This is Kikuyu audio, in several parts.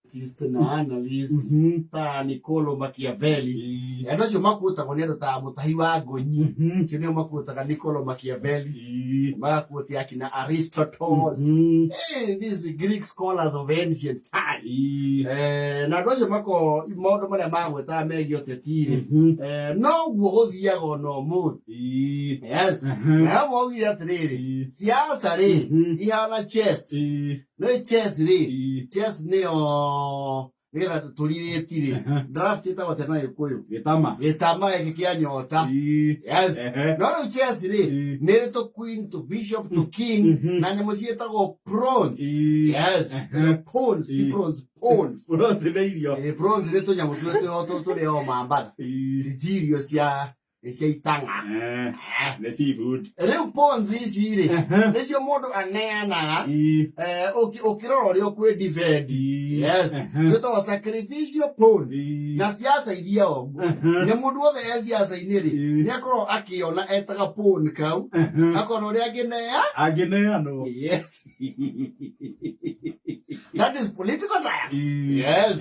Artist na analyst ta Niccolo Machiavelli. Andũ acio makuotagwo nĩ andũ ta Mũtahi wa Ngũnyi. Acio nĩo makuotaga Niccolo Machiavelli, magakuotia akina Aristotle. Hey, these Greek scholars of ancient time. Na andũ acio mako maũndũ marĩa magwetaga megiĩ ũteti-rĩ, noguo gũthiaga ona ũmũthĩ. Yes. Nao maugire atĩrĩrĩ, siasa rĩ ihana chess. Nĩ chess rĩ, chess nĩyo nĩgetha tũrirĩti rĩ, draft ĩtagwo atĩa na Gĩkũyũ? Gĩtama. Gĩtama gĩkĩ kĩa nyota. Yes. No rĩu chess rĩ, nĩ ĩrĩ tũ queen, tũ bishop, tũ king, na nyamũ ciĩtagwo prawns. Yes. Pawns, ti prawns, pawns. Prawns nĩ irio. Prawns nĩ tũnyamũ tũrĩa tũrĩagwo mambatha. Ti irio cia nĩ cia itang'a. Nĩ seafood. Rĩu pawns ici rĩ, nĩcio mũndũ aneanaga, ũkĩrora ũrĩa ũkwĩ defend. Yes. Twĩtagwo sacrificial pawns. Na siasa ithiaga ũguo. Na mũndũ wothe e siasa-inĩ rĩ, nĩ akoragwo akĩona etaga pawn kau, akona ũrĩa angĩnea. Angĩneanwo. Yes. That is political science. Yes.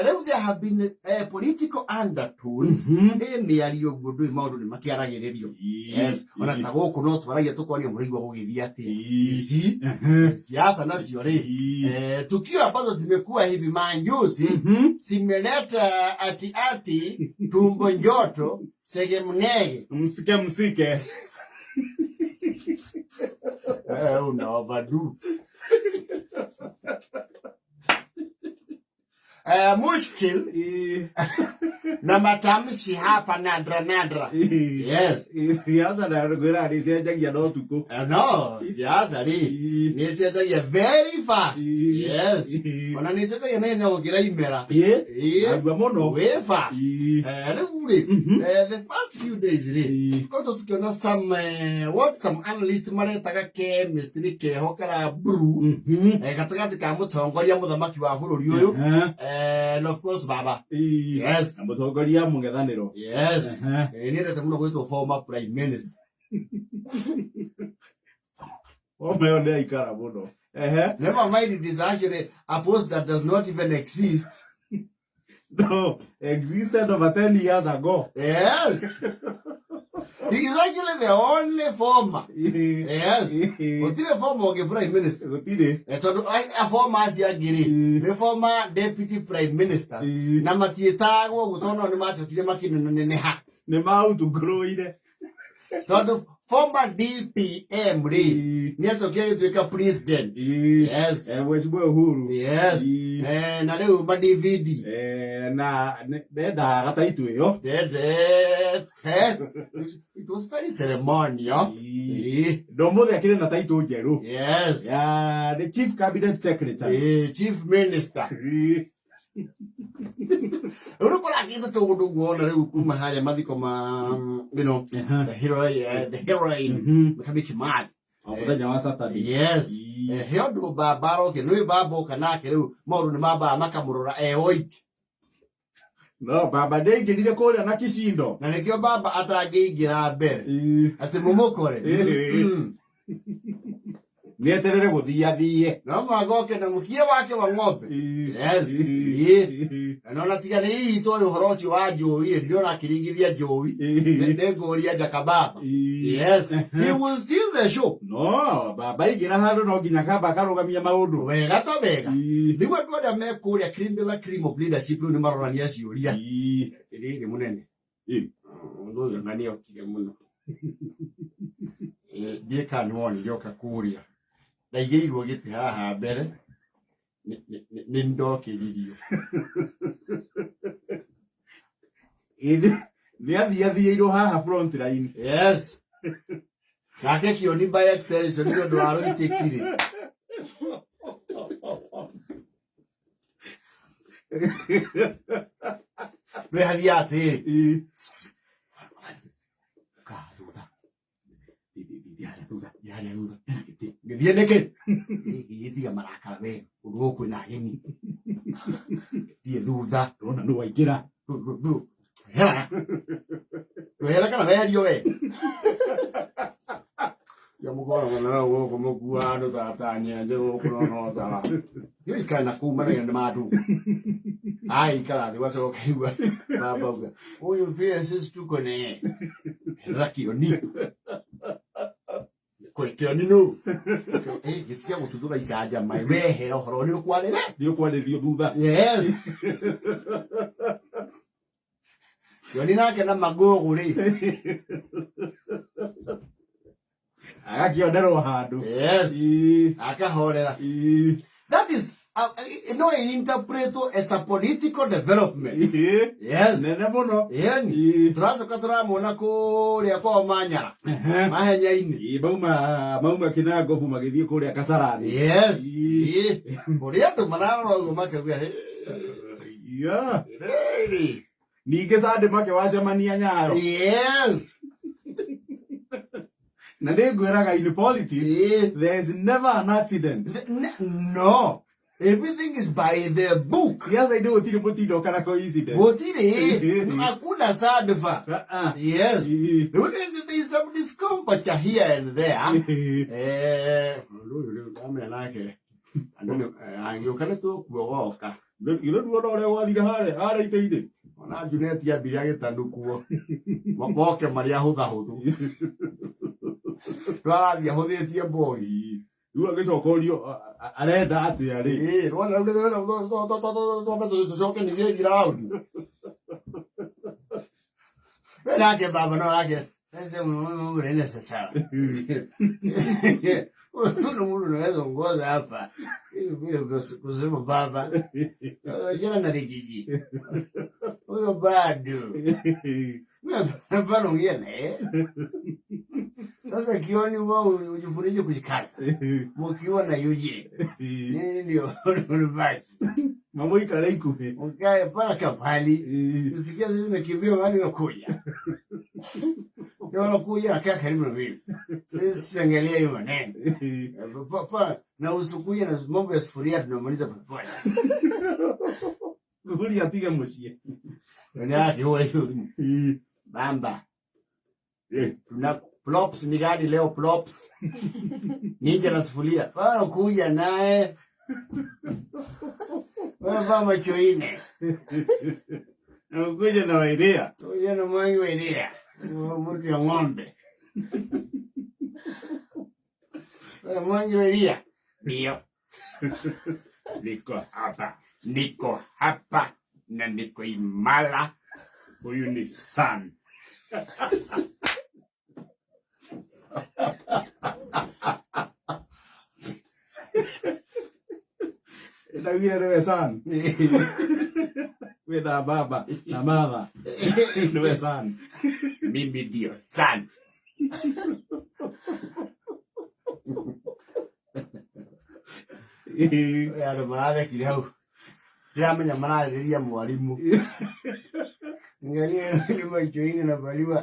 Rĩu there have been political undertones. Ĩ mĩario ũguo ndũĩ maũndũ nĩ makĩaragĩrĩrio. Yes. Ona ta gũkũ no twaragia tũkonia mũraigua gũgĩthiĩ atĩa. Ici siasa nacio rĩ, tukio ambazo zimekuwa hivi majuzi zimeleta ati ati tumbo njoto sege mnege. Msike msike. Una overdo. Mushkil na matamshi hapa nadra nadra. Yes. Siasa na kwĩra nĩ cenjagia no tukũ. No, siasa rĩ nĩ cenjagia very fast. Yes. Ona nĩ cenjagia na ihenya gũkĩra imera. Narua mũno. Way fast. Rĩu rĩ, the first few days rĩ, tũkoretwo tũkĩona some what some analysts maretaga chemistry keho kara brew gatagatĩ ka mũtongoria mũthamaki wa bũrũri ũyũ, and of course baba. Yes. Na mũtongoria mũng'ethanĩro. Yes. Nĩendete mũno gwĩtwo former prime minister. Homa ĩyo nĩ aikara mũno. Never mind, it is actually a post that does not even exist. No, existed over 10 years ago. Yes. He is actually the only former. Yes. Gũtirĩ former ũngĩ prime minister. Gũtirĩ. Tondũ a former acio angĩ rĩ, nĩ former deputy prime ministers. Na matiĩtagwo ũguo tondũ nao nĩ macokire makĩneneneha. Nĩ maũtungũrũire. Tondũ former DPM rĩ, nĩ acokire agĩtuĩka president. Yes. Mheshimiwa Uhuru. Yes. Na rĩu ma DVD. Na ndendaga taitũ ĩyo. It was very ceremonial. Na ũmũthĩ akĩrĩ na taitũ njerũ. Yes. Ya the chief cabinet secretary. Chief minister. Rĩu nĩ kũrakĩte tũũndũ guona rĩu kuma harĩa mathiko ma the heroine, the heroine Mĩkambi Kimathi. O mũthenya wa Saturday. Yes. He ũndũ baba aroke nĩ baba oka nake rĩu maũndũ nĩ mambaga makamũrora e oiki. No baba ndaingĩrire kũrĩa na kishindo. Na nĩkĩo baba atangĩingĩra mbere atĩ mũmũkore. Nĩeterere gũthiĩ athiĩ. No mũhaka oke na mũkia wake wa ng'ombe. Yes. Na ona tiga nĩ hihi toĩ ũhoro ũcio wa njũi rĩ, ndĩrona akĩringithia njũi. Nĩ ngũria njaka baba. Yes. He will steal the show. No, baba aingĩra handũ no nginya kamba akarũgamia maũndũ. Wega ta wega. Nĩguo andũ arĩa me kũrĩa cream de la cream of leadership rĩu nĩ marorania ciũria. Rĩrĩ mũnene. Mũndũ ũyũ na nĩ okire mũno. Ndiĩ kana nĩ wonire oka kũrĩa. Ndaigĩirwo gĩtĩ haha mbere nĩ ndokĩririo. Nĩ athiathiĩirwo haha front line. Yes. Nake Kĩoni by extension nĩ ũndũ wa rũitĩki rĩ. Rwĩhathia atĩrĩ. Ka thutha. Thiĩ harĩa thutha, thiĩ harĩa thutha. Hena gĩtĩ. Ngĩthiĩ nĩkĩ? Gĩtiga marakara we, ũndũ ũyũ kwĩna ageni. Thiĩ thutha. Ndona nũ waingĩra. Hera. Wehera kana weherio we. Ya mũkora mũnene gũkũ mũkua andũ ta ta nyenje gũkũ no no tara. Yo ikare na kuu maneno mandu. Ai ikara thĩ wacoka ũkaigua baba uga huyu pia sisi tuko naye. Ra Kioni. Kwe Kioni no. Eh, gĩtiga gũtuthũra icanjama wehera ũhoro nĩ ũkwarĩre. Nĩ ũkwarĩrio thutha. Yes. Kioni nake na magũgũ rĩ. Agakĩonerwo handũ. Yes. Ii. Akahorera. Ii. That is no interpret as a political development. Ii. Yes. Nene mũno. Yani. Ii. Tũracoka tũramuona kũrĩa kwao Manyara. Mahenya-inĩ. Ii, mauma Kinangobu magĩthiĩ kũrĩa Kasarani. Yes. Ii. Ii. Kũrĩa andũ mararora ũguo makauga "Hey, Yeah. really?" Ningĩ Sunday makĩwacemania Nyayo. Yes. Na nĩ ngwĩraga in politics Ii. there is never an accident. No. Everything is by the book. Siasa-inĩ gũtirĩ mũtindo kana coincidence. Gũtirĩ. Hakuna sadfa. Ah, ah. Yes. Ii. Rĩu there is some discomfort here and there. Eh, rĩu rĩu ndamenya nake. Andũ nĩ angĩũka nĩ tũkuogoka. Githĩ nduona ũrĩa gwathire harĩa itĩ-inĩ? Ona Junet ambire agĩtanukuo. Moke marĩ ahũthahũthu. Rĩu arathiĩ ahũthĩtie mbogi. Rĩu agĩcoka orio arenda atĩa rĩ? Ĩĩ, rwona rĩu twambe tũcoke ningĩ ground. We nake baba no nake. Sasa unaenda sasa. Huyu mtu unaweza ongoza hapa. Hivi vile kusema baba. Jana na rigiji. Huyo bado. Mimi ongea naye. Sasa Kioni wao ujifundishe kujikaza. Mkiwa na Eugene. Nini ndio unabaki. Mamũikare ikuhĩ. Ukae paka pali. Usikia sisi nakimbia mahali wakuja. Ndio wanakuja nakaa karibu na mimi. Sisi siangalia hiyo maneno. Pa na usukuja na mambo ya sufuria tunamaliza polepole. Thuburia atige mũciĩ. Ndio yake yule hiyo. Bamba. Tuna plops ni gani leo plops? Nije na sufuria. Wanakuja naye. Wewe mama choine. Nakuja na wairia. Kuja na mwangi wa iria. Mtu ya ng'ombe. Wewe mwangi wa iria. Ndio. Niko hapa. Niko hapa na niko imara. Huyu ni San. Ndaugire nĩwe San. Wĩna baba na mama. Nĩwe San. Mimi ndio San. Andũ marathekire hau. Ndiramenya mararĩrĩria mwarimũ. Angalia ile macho ine navaliwa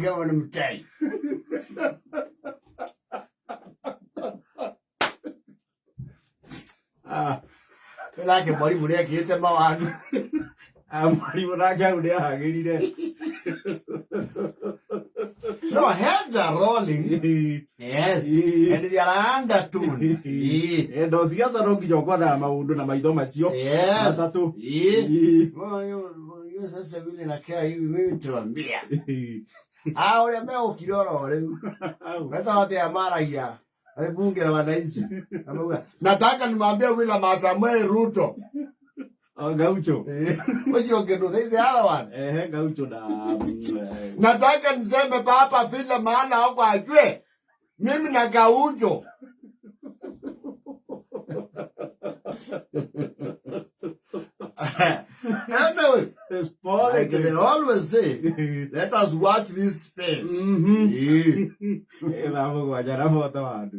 kama ni mtai. Ah, Nake mwarimu nĩekĩte mawanu. Mwarimũ nake hau nĩahagĩrire. No, heads are rolling. Yes. And there are undertones. Ndo siasa no nginya ũkonaga maũndũ na maitho macio. Yes. Matatũ. Hiyo sasa vile nakaa hivi mimi tuambia. Ah, ũrĩa megũkira oro rĩu. Metaga atĩa maragia. Bunge la wananchi. Ameuga, nataka nimwambie William Samoei Ruto. Oh, Gaucho. Ũcio ũngĩ ndũ, there is the other one. Ehe, Gaucho na Nataka niseme baba vile maana huko ajue. Mimi na Gaucho. Anyway, like they always say, let us watch this space. Thaa mũgwanja na bota wa andũ.